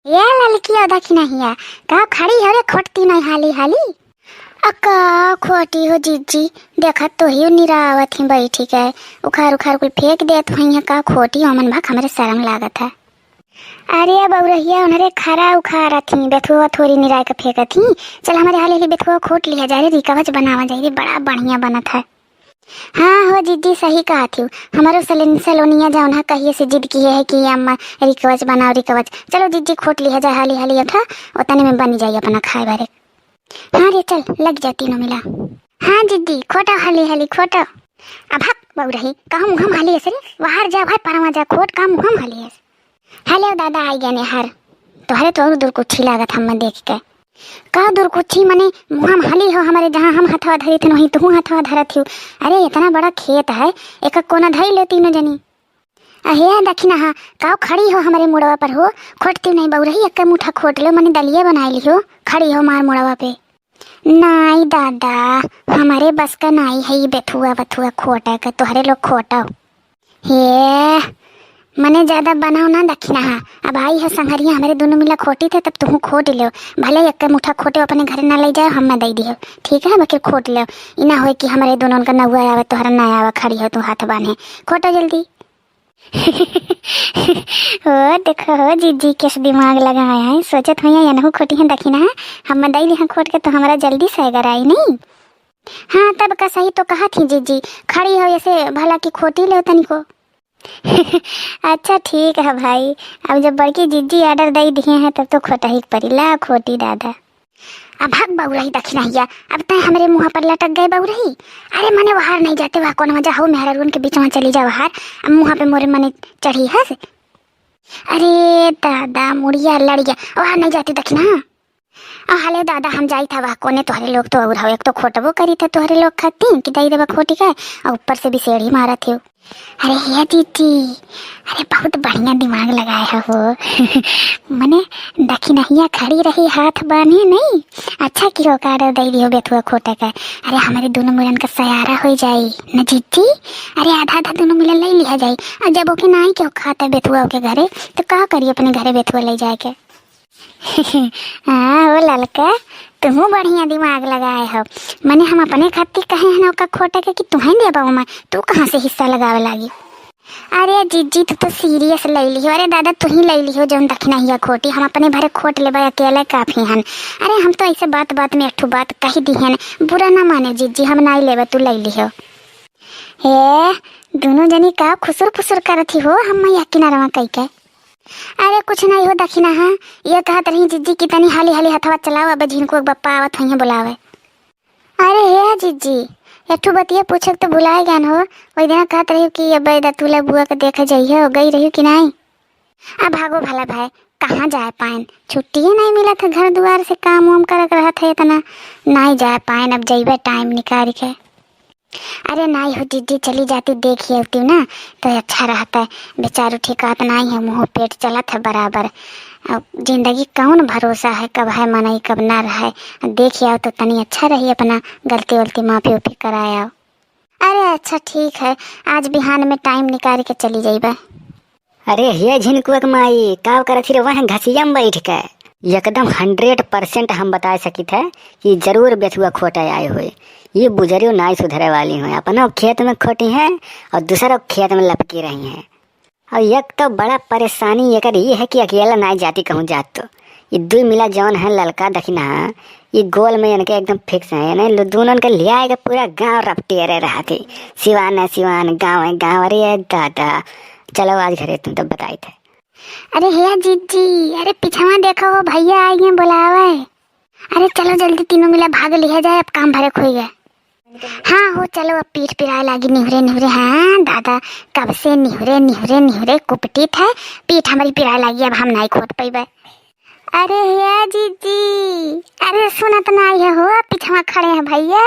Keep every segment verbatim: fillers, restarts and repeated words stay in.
ए ललकी, अउ देखी नहीं है, का खड़ी हो रे खोटती नहीं हाली हाली? अक्का खोटी हो जिज्जी, देखत तो ही निरावत ही बैठी के, उखार उखार कुल फेंक देत हुई है, का खोटी ओमन भक हमरे शर्म लागत है। अरे बउरहिया, उन्हरे खरा उखारत ही, बेथुआ थोरी निराय के फेंकत ही। चल हमरे हाली हाली बेथुआ खोट लिहा जाए रे, रिकवच बनावा जाए रे, बड़ा बढ़िया बनत है। हाँ हो जिज्जी, सही कहत हिउ। हमरो सलेन-, सलोनिया जौन है कहिए से जिद किहे है कि अम्मा रिकवच बनाओ, रिकवच। चलो जिज्जी, खोट लिहा जाए हाली हाली, उठा, ओतने में बन जाई अपना खाए बारे। हाँ रे, चल लग जा तीनों मिला। हाँ जिज्जी, खोटो हाली हाली खोटो। अब हक बउरही, कहूँ मुहम हाली हस रे, बाहर जा भाई, परवा जा खोट, का मुहम हाली हस। हेलो दादा, आई गने हर। तोहरे तो और दुरकुच्छी लागत हम्मे देख के। का दुरकुच्छी मने? मुहम हली हो हमरे, जहाँ हम हथवा धरी थन वहीं तुहू हथवा धरत हिउ। अरे इतना बड़ा खेत है, एक कोना धई लो तीनों जनी। अहे दखिना हा, काव खड़ी हो हमरे मुड़वा पर हो? खोटती नहीं बउरही, एक मुठा खोट लो, मने दलिया बनाई लिहो, खड़ी हो मार मुड़वा पे। नाई दादा, हमरे बस का नाई है ई बेथुआ बथुआ खोटे के, तोहरे लोग खोटो। हे, मने ज्यादा बनाओ ना दखिना हा। अब आई है संघरिया, हमरे दुनों मिला खोटी थे, तब तुहू खोट लेव। भले एक मुठा खोटे अपने घरे ना ले जाए, हम्मे दे दियो। ठीक है, बके खोट लेव। ई ना होए कि हमरे दुनों का नौआ आवे, तोहरा ना आवे, खड़ी हो तू हाथ बांधे। खोटो जल्दी। ओ देखो हो जिज्जी, कैसे दिमाग लगाए हैं, सोचत हुई है, एनहू खोटी हैं दखिना हा, हम्मे दे दिया खोट के तो हमरा जल्दी सैगर आई नहीं। हाँ, तब का सही तो कहत ही जिज्जी, खड़ी हो ऐसे भला की खोटी लेव तनिको। अच्छा ठीक है भाई, अब जब बड़की जिज्जी order दे दिए हैं तब तो खोटही के परी, ला खोटी दादा। अब हक बउरही दखिनहिया, अब तैं हमरे मुँह पर लटक गए बउरही। अरे मने वहार नहीं जाते, वह कौन मजा हो, मेहरारून के बीच में चली जा वहार, अब मुँह पे मोरे मने चढ़ी हस। अरे दादा, मुड़िया लड़ गया, वहार नहीं जाती दखिना। आ, हले दादा, हम जाई था वह कोने, तोहरे लोग तो और हो, एक तो खोटबो करी था तोहरे लोग खाती कि दई देबा खोटी के, और ऊपर से भी सेड़ी मारत हो। अरे हे दीदी, अरे बहुत बढ़िया दिमाग लगाए हो। मने दखिनहिया खड़ी रही हाथ बांधे नहीं, अच्छा की हो का दे दियो बेथुआ खोटे के। अरे हमारे दोनों मुरन का सयारा हो जाई न जीजी। अरे आधा आधा दोनों मिलन ले लिया जाई। और जब ओके नाई के खाता बेथुआ ओके घरे, तो का करी अपने घरे बेथुआ ले जाए के? हाँ हो ललका, तुहू बढ़िया दिमाग लगाए हो। मने हम अपने खातिर कहे हैं ना ओका खोटे के कि तुहें देबा ओमा, तू कहाँ से हिस्सा लगावे लागी? अरे जीजी, तू तो serious ले लिहो। अरे दादा, तू ही ले लिहो जौन दखिनहिया खोटी, हम अपने भरे खोट लेबा, अकेले काफी हन। अरे हम तो ऐसे बात बात में एक ठो बात कह दी हन, बुरा ना माने जीजी, हम नाई लेबा, तू ले लिहो। हे, दोनों जनी का खुसुर फुसुर करत ही हो, हम मैया किनारवा कई के। अरे कुछ नहीं हो दखिना, हाँ, ये कहत रही जीजी कि तनी हाली हाली हथवा चलाओ, अब झिनको के बप्पा आवत हुई हैं बुलावे। अरे हे जीजी, एक ठो बतिया पूछे के तो भुलाए गन हो। वही दिन कहत रही कि अब दतुला बुआ के देखे जाइए, गई रही कि नहीं? अब भागो भला भाई, कहाँ जाए पाएन, छुट्टिए नहीं मिलत है, घर दुआर से काम वाम करक रहत है इतना, नहीं जाए पाएन, अब जइबे time निकाल के। अरे नाई हो जीजी, चली जाती, देखी आती ना तो अच्छा रहता है। बेचारू ठिकात नाई है, मुँह पेट चलत है बराबर। अब जिंदगी कौन भरोसा है, कब है मनई कब ना रहे। देखी आओ तो तनी अच्छा रही, अपना गलती वलती माफी उफी कराए आओ। अरे अच्छा ठीक है, आज बिहान में time निकाल के चली जाइबा। अरे हे झिनकुआ के माई, का करत ही रे वहाँ घसिया में बैठ के? एकदम hundred percent हम बता सकित है कि जरूर बेथुआ खोटे आए हुए। ये बुजरियो नाई सुधरे वाली हुए, अपना खेत में खोटी हैं और दूसरा खेत में लपकी रही हैं। और एक तो बड़ा परेशानी एकर ये है कि अकेला नाई जाती कहूँ जात तो। ये दुई मिला जौन है ललका दखिना, ये गोल में इनके एकदम fix है। इन्हें लो-, दोनों के लिया के पूरा गांव रपटेरे रहती। सिवान है सिवान, गांव है गांव। अरे दादा, चलो आज घरे तुम तो बताई थे। अरे हे जीजी, अरे पिछवा देखो, वो भैया आई हैं बुलावे। अरे चलो जल्दी तीनों मिला भाग लिया जाए, अब काम भरे खोई गए। हाँ हो चलो, अब पीठ पिराए लागी निहुरे निहुरे। हाँ दादा, कब से निहुरे निहुरे निहुरे कुपटी थे, पीठ हमारी पिराए लागी, अब हम नाई खोट पैबे। अरे हे जीजी, अरे सुनत नाई है हो, पिछवा खड़े हैं भैया।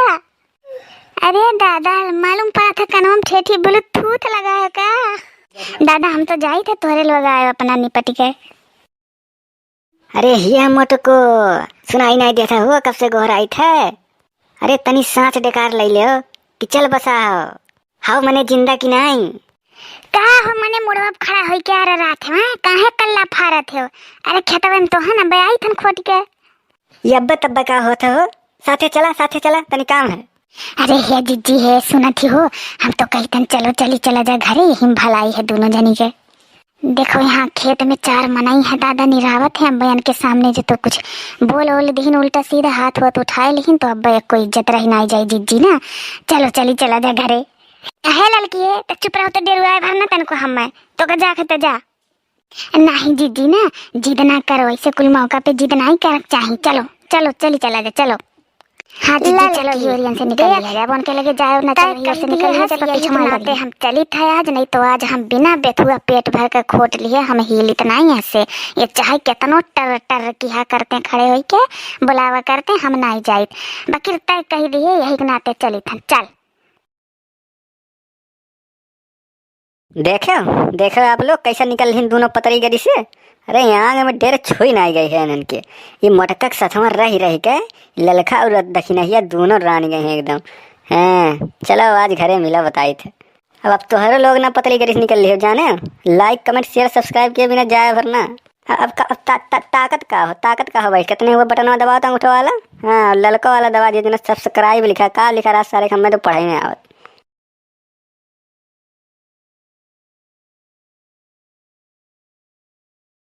अरे दादा, मालूम पड़ा था कनवा में ठेठी Bluetooth लगा है का? दादा हम तो जाई थे तोहरे लोग आए अपना निपट के। अरे हिया मोटको, सुनाई नहीं देता हो, कब से गोहराई थे? अरे तनी सांस डेकार ले ले हो कि चल बसा हो। हाउ मने जिंदा कि नहीं? का हो मने मुड़वा पे खड़ा होई के अरे रात में काहे कल्ला फारत हो? अरे खेतवा में तो है ना, बे आई थन खोट के। ये अब्बे तब्बे का होत हो? साथे चला, साथे चला, तनी काम है। अरे हे जिज्जी हे, सुनत ही हो, हम तो कही थन चलो चली चला जा घरे, यही में भलाई है दोनों जनी के। देखो यहाँ खेत में चार मनई है दादा निरावत है, अब्बे इनके सामने जो तो कुछ बोल ओल दीहिन उल्टा सीधा हाथ वाथ उठाए लिहिन तो अब्बे एको इज्जत रही ना जाए जिज्जी ना। चलो चली चला जा घरे। अहे ललकी है, तो चुप रहो तो डेरुआए भर ना तनको हम मैं। तो का जा के तो जा। नहीं जिज्जी ना, जिद ना करो, ऐसे कुल मौका पे जिद नहीं करक चाही। चलो, चलो, चली चला जा, चलो। हाँ जिज्जी, चलो ललकी, हियोरियन से निकल देख, लिया जाए। अब उनके लगे जाए ना, तय चलो हियोर कह से दिए निकल लिया हस, जाए, तो यही पीछे मार मारते दिए। हम चलित है आज, नहीं तो आज हम बिना बेथुआ पेट भर के खोट लिए हम हिलित नहीं है से। ये चाहे कितनो टर टर किहा करते खड़े होई के बुलावा करते, हम नहीं जाइत। बाकी तय कह दिए, यही के नाते चलित हम। चल। देखो, देखो आप लोग कैसे निकल रही दोनों पतरी गरी से। अरे आंग में डेर छुई नहीं गई है इनके। ये मोटका के सथवा रही रही के ललका और दखिनहिया दोनों रानी गई हैं एकदम। हैं, चलो आज घरे मिला बताई थे। अब, अब तोहरो लोग ना पतरी गरी से निकल रही हो जाने। Like, comment, share, subscribe किए बिना जाए भर ना। अब का, अब ता, ता, ताकत का हो, ताकत का हो भाई, कितने वो बटनवा दबाओ तो अंगूठा वाला, हाँ ललका वाला दबा दिए, जेना subscribe लिखा, का लिखा रहा सारे, हमें तो पढ़ाई नहीं आवत।